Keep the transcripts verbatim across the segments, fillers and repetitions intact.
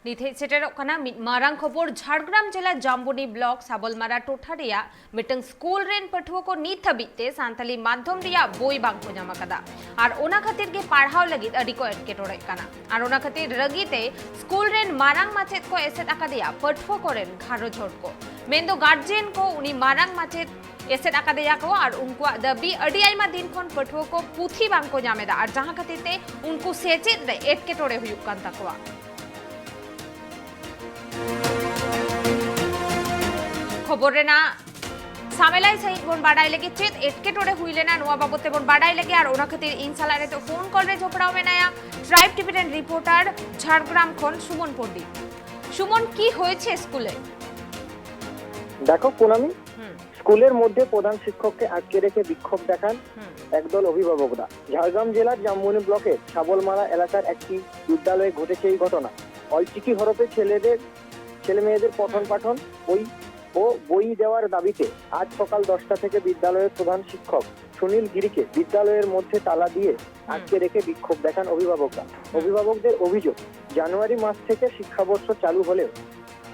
ᱱᱤᱛ ᱦᱮᱡ ᱥᱮᱴᱮᱨᱚᱜ ᱠᱟᱱᱟ ᱢᱤᱫ ᱢᱟᱨᱟᱝ ᱠᱷᱚᱵᱚᱨ᱾ ᱡᱷᱟᱲᱜᱨᱟᱢ ᱡᱮᱞᱟ ᱡᱟᱢᱵᱚᱱᱤ ᱵᱞᱚᱠ ᱥᱟᱵᱚᱞᱢᱟᱨᱟ ᱴᱚᱴᱷᱟ ᱨᱮᱭᱟᱜ ᱢᱤᱫᱴᱟᱝ ᱥᱠᱩᱞ ᱨᱮᱱ ᱯᱟᱹᱴᱷᱩᱣᱟᱹ ᱠᱚ ᱱᱤᱛ ᱦᱟᱹᱵᱤᱡ ᱛᱮ ᱥᱟᱱᱛᱟᱞᱤ ᱢᱟᱫᱽᱫᱷᱚᱢ ᱨᱮᱭᱟᱜ ᱵᱳᱭ ᱵᱟᱝ ᱠᱚ ᱧᱟᱢ ᱟᱠᱟᱫᱟ᱾ ᱟᱨ ᱚᱱᱟ ᱠᱷᱟᱹᱛᱤᱨ ᱜᱮ ᱯᱟᱲᱦᱟᱣ ᱞᱟᱹᱜᱤᱫ ᱟᱹᱰᱤ ᱠᱚ ᱮᱴᱠᱮᱴᱚᱬᱮᱜ ᱠᱟᱱᱟ᱾ ᱟᱨ ᱚᱱᱟ ᱠᱷᱟᱹᱛᱤᱨ ᱨᱟᱹᱜᱤ ᱛᱮ ᱥᱠᱩᱞ ᱨᱮᱱ ᱢᱟᱨᱟᱝ ᱢᱟᱪᱮᱫ ᱠᱚ ᱮᱥᱮᱫ ᱟᱠᱟᱫᱮᱭᱟ ᱯᱟᱹᱴᱷᱩᱣᱟᱹ ᱠᱚᱨᱮᱱ ᱜᱷᱟᱨᱚᱸᱡᱽ ᱦᱚᱲ ᱠᱚ᱾ ᱢᱮᱱᱫᱚ ᱜᱟᱨᱡᱮᱱ ᱠᱚ ᱩᱱᱤ ᱢᱟᱨᱟᱝ ᱢᱟᱪᱮᱫ ᱮᱥᱮᱫ ᱟᱠᱟᱫᱮᱭᱟ ᱠᱚ ᱟᱨ ᱩᱱᱠᱩᱣᱟᱜ ᱫᱟᱹᱵᱤ, ᱟᱹᱰᱤ ᱟᱭᱢᱟ ᱫᱤᱱ ᱠᱷᱚᱱ ᱯᱟᱹᱴᱷᱩᱣᱟᱹ ᱠᱚ ᱯᱩᱛᱷᱤ ᱵᱟᱝ ᱠᱚ ᱧᱟᱢ ᱮᱫᱟ ᱟᱨ ᱡᱟᱦᱟᱸ ᱠᱷᱟᱹᱛᱤᱨ ᱛᱮ ᱩᱱᱠᱩ ᱥᱮᱪᱮᱫ ᱨᱮ ᱮᱴᱠᱮᱴᱚᱬᱮ ᱦᱩᱭᱩᱜ ᱠᱟᱱ ᱛᱟᱠᱚᱣᱟ᱾ ᱠᱷᱚᱵᱚᱨ ᱨᱮᱱᱟᱜ ᱥᱟᱢᱮᱞᱟᱭ ᱥᱟᱹᱦᱤᱡ ᱵᱚᱱ ᱵᱟᱰᱟᱭ ᱞᱟᱹᱜᱤᱫ, ᱪᱮᱫ ᱮᱴᱠᱮᱴᱚᱬᱮ ᱦᱩᱭ ᱞᱮᱱᱟ, ᱱᱚᱣᱟ ᱵᱟᱵᱚᱛ ᱛᱮᱵᱚᱱ ᱵᱟᱰᱟᱭ ᱞᱟᱹᱜᱤᱫ᱾ ᱟᱨ ᱚᱱᱟ ᱠᱷᱟᱹᱛᱤᱨ ᱤᱧ ᱥᱟᱞᱟᱜ ᱱᱤᱛᱚᱜ ᱯᱷᱳᱱ ᱠᱚᱞ ᱨᱮ ᱡᱚᱯᱲᱟᱣ ᱢᱮᱱᱟᱭᱟ ᱴᱨᱟᱭᱤᱵᱽ ᱴᱤᱵᱷᱤ ᱨᱮᱱ ᱨᱤᱯᱳᱨᱴᱟᱨ ᱡᱷᱟᱲᱜᱨᱟᱢ ᱠᱷᱚᱱ ᱥᱩᱢᱚᱱ ᱯᱚᱱᱰᱤᱛ᱾ সুমন, কি হয়েছে স্কুলে? দেখো পুনামি, হুম। স্কুলের মধ্যে প্রধান শিক্ষককে আটকে রেখে বিক্ষোভ দেখান হুম। একদল অভিভাবকরা। ঝাড়গ্রাম জেলার জামবনি ব্লকের ছাবলমারা এলাকার একটি বিদ্যালয়ে ঘটেছে এই ঘটনা। অলচিকি হরপে ছেলেদের, ছেলে মেয়েদের পঠন হুম। পাঠন বই ও বই দেওয়ার দাবিতে আজ সকাল দশটা থেকে বিদ্যালয়ের প্রধান শিক্ষক সুনীল গিরিকে বিদ্যালয়ের মধ্যে তালা দিয়ে হুম। আটকে রেখে বিক্ষোভ দেখান অভিভাবকরা। হুম। অভিভাবকদের অভিযোগ, জানুয়ারি মাস থেকে শিক্ষাবর্ষ চালু হলেও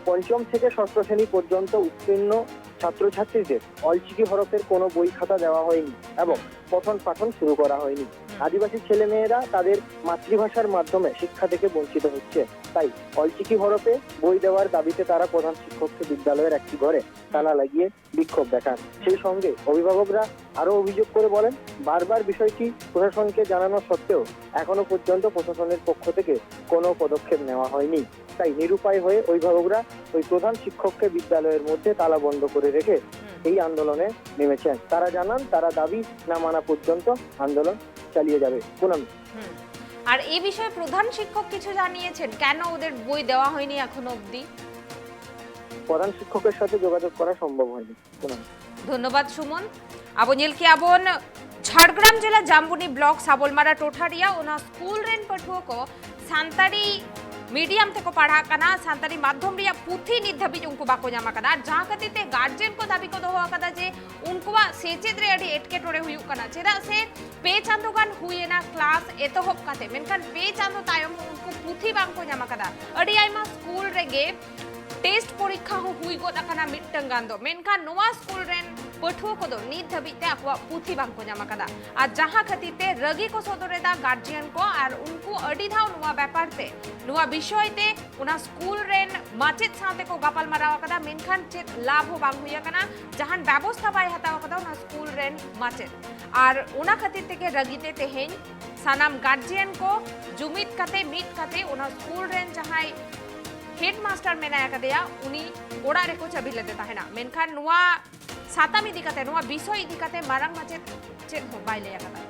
পঞ্চম থেকে ষষ্ঠ শ্রেণী পর্যন্ত উত্তীর্ণ ছাত্রছাত্রীদের অলচিকি হরফের কোনো বই খাতা দেওয়া হয়নি এবং পঠন পাঠন শুরু করা হয়নি। হুম। আদিবাসী ছেলেমেয়েরা তাদের মাতৃভাষার মাধ্যমে শিক্ষা থেকে বঞ্চিত হচ্ছে। তাই অলচিকি হরফে বই দেওয়ার দাবিতে তারা প্রধান শিক্ষককে বিদ্যালয়ের একটি ঘরে তালা লাগিয়ে বিক্ষোভ দেখান। সেই সঙ্গে অভিভাবকরা আরও অভিযোগ করে বলেন, বারবার বিষয়টি প্রশাসনকে জানানো সত্ত্বেও এখনো পর্যন্ত প্রশাসনের পক্ষ থেকে কোনো পদক্ষেপ নেওয়া হয়নি। তাই নিরুপায় হয়ে অভিভাবকরা ওই প্রধান শিক্ষককে বিদ্যালয়ের মধ্যে তালাবন্ধ করে রেখে হুম। এই আন্দোলনে নেমেছেন। তারা জানান, তারা দাবি না মানা পর্যন্ত আন্দোলন চালিয়ে যাবে। পুনামি। হুম। আর এই বিষয়ে প্রধান শিক্ষক কিছু জানিয়েছেন, কেন ওদের বই দেওয়া হয়নি এখনো অবধি? প্রধান শিক্ষকের সাথে যোগাযোগ করা সম্ভব হয়নি। পুনামি। ধন্যবাদ সুমন। ᱟᱵᱚ ᱧᱮᱞ ᱠᱮᱜᱼᱟ ᱵᱚᱱ ᱡᱷᱟᱲᱜᱨᱟᱢ ᱡᱮᱞᱟ ᱡᱟᱢᱵᱚᱱᱤ ᱵᱞᱚᱠ ᱥᱟᱵᱚᱞᱢᱟᱨᱟ ᱴᱚᱴᱷᱟ ᱨᱮᱭᱟᱜ ᱚᱱᱟ ᱥᱠᱩᱞ ᱨᱮᱱ ᱯᱟᱹᱴᱷᱩᱣᱟᱹ ᱠᱚ ᱥᱟᱱᱛᱟᱲᱤ ᱢᱤᱰᱤᱭᱟᱢ ᱛᱮᱠᱚ ᱯᱟᱲᱦᱟᱜ ᱠᱟᱱᱟ, ᱥᱟᱱᱛᱟᱲᱤ ᱢᱟᱫᱽᱫᱷᱚᱢ ᱨᱮᱭᱟᱜ ᱯᱩᱛᱷᱤ ᱱᱤᱛ ᱫᱷᱟᱹᱵᱤᱡ ᱩᱱᱠᱩ ᱵᱟᱠᱚ ᱧᱟᱢ ᱟᱠᱟᱫᱟ᱾ ᱟᱨ ᱡᱟᱦᱟᱸ ᱠᱷᱟᱹᱛᱤᱨ ᱛᱮ ᱜᱟᱨᱡᱮᱱ ᱠᱚ ᱫᱟᱹᱵᱤ ᱠᱚ ᱫᱚᱦᱚ ᱟᱠᱟᱫᱟ ᱡᱮ ᱩᱱᱠᱩᱣᱟᱜ ᱥᱮᱪᱮᱫ ᱨᱮ ᱟᱹᱰᱤ ᱮᱴᱠᱮᱴᱚᱬᱮ ᱦᱩᱭᱩᱜ ᱠᱟᱱᱟ, ᱪᱮᱫᱟᱜ ᱥᱮ ᱯᱮ ᱪᱟᱸᱫᱳ ᱜᱟᱱ ᱦᱩᱭ ᱮᱱᱟ ᱠᱞᱟᱥ ᱮᱛᱚᱦᱚᱵ ᱠᱟᱛᱮ, ᱢᱮᱱᱠᱷᱟᱱ ᱯᱮ ᱪᱟᱸᱫᱳ ᱛᱟᱭᱚᱢ ᱦᱚᱸ ᱩᱱᱠᱩ ᱯᱩᱛᱷᱤ ᱵᱟᱝ ᱠᱚ ᱧᱟᱢ ᱟᱠᱟᱫᱟ᱾ ᱟᱹᱰᱤ ᱟᱭᱢᱟ ᱥᱠᱩᱞ ᱨᱮᱜᱮ ᱴᱮᱥᱴ ᱯᱚᱨᱤᱠᱠᱷᱟ ᱦᱚᱸ ᱦᱩᱭ ᱜᱚᱫ ᱟᱠᱟᱱᱟ ᱢᱤᱫᱴᱟᱝ ᱜᱟᱱ ᱫᱚ, ᱢᱮᱱᱠᱷᱟᱱ ᱱᱚᱣᱟ ᱥᱠᱩᱞ ᱨᱮᱱ ᱯᱟᱹᱴᱷᱩᱣᱟᱹ ᱠᱚᱫᱚ ᱱᱤᱛ ᱫᱷᱟᱹᱵᱤᱡ ᱛᱮ ᱟᱠᱚᱣᱟᱜ ᱯᱩᱛᱷᱤ ᱵᱟᱝ ᱠᱚ ᱧᱟᱢ ᱟᱠᱟᱫᱟ᱾ ᱟᱨ ᱡᱟᱦᱟᱸ ᱠᱷᱟᱹᱛᱤᱨ ᱛᱮ ᱨᱟᱹᱜᱤ ᱠᱚ ᱥᱚᱫᱚᱨ ᱮᱫᱟ ᱜᱟᱨᱡᱤᱭᱟᱱ ᱠᱚ, ᱟᱨ ᱩᱱᱠᱩ ᱟᱹᱰᱤ ᱫᱷᱟᱣ ᱱᱚᱣᱟ ᱵᱮᱯᱟᱨ ᱛᱮ, ᱱᱚᱣᱟ ᱵᱤᱥᱚᱭ ᱛᱮ ᱚᱱᱟ ᱥᱠᱩᱞ ᱨᱮᱱ ᱢᱟᱪᱮᱫ ᱥᱟᱶᱛᱮ ᱠᱚ ᱜᱟᱯᱟᱞ ᱢᱟᱨᱟᱣ ᱟᱠᱟᱫᱟ, ᱢᱮᱱᱠᱷᱟᱱ ᱪᱮᱫ ᱞᱟᱵᱷ ᱦᱚᱸ ᱵᱟᱝ ᱦᱩᱭ ᱟᱠᱟᱱᱟ, ᱡᱟᱦᱟᱱ ᱵᱮᱵᱚᱥᱛᱷᱟ ᱵᱟᱭ ᱦᱟᱛᱟᱣ ᱟᱠᱟᱫᱟ ᱚᱱᱟ ᱥᱠᱩᱞ ᱨᱮᱱ ᱢᱟᱪᱮᱫ᱾ ᱟᱨ ᱚᱱᱟ ᱠᱷᱟᱹᱛᱤᱨ ᱛᱮᱜᱮ ᱨᱟᱹᱜᱤ ᱛᱮ ᱛᱮᱦᱮᱧ ᱥᱟᱱᱟᱢ ᱜᱟᱨᱡᱤᱭᱟᱱ ᱠᱚ ᱡᱩᱢᱤᱫ ᱠᱟᱛᱮ, ᱢᱤᱫ ᱠᱟᱛᱮ ᱚᱱᱟ ᱥᱠᱩᱞ ᱨᱮᱱ ᱡᱟᱦᱟᱸᱭ ᱦᱮᱰ ᱢᱟᱥᱴᱟᱨ ᱢᱮᱱᱟᱭ ᱟᱠᱟᱫᱮᱭᱟ, ᱩᱱᱤ ᱚᱲᱟᱜ ᱨᱮᱠᱚ ᱪᱟᱹᱵᱤ ᱞᱮᱫᱮ ᱛᱟᱦᱮᱱᱟ᱾ ᱢᱮᱱᱠᱷᱟᱱ ᱱᱚᱣᱟ ᱥᱟᱛᱟᱢ ᱤᱫᱤ ᱠᱟᱛᱮ, ᱱᱚᱣᱟ ᱵᱤᱥᱚᱭ ᱤᱫᱤ ᱠᱟᱛᱮ ᱢᱟᱨᱟᱝ ᱢᱟᱪᱮᱫ ᱪᱮᱫ ᱦᱚᱸ ᱵᱟᱭ ᱞᱟᱹᱭ ᱟᱠᱟᱫᱟ᱾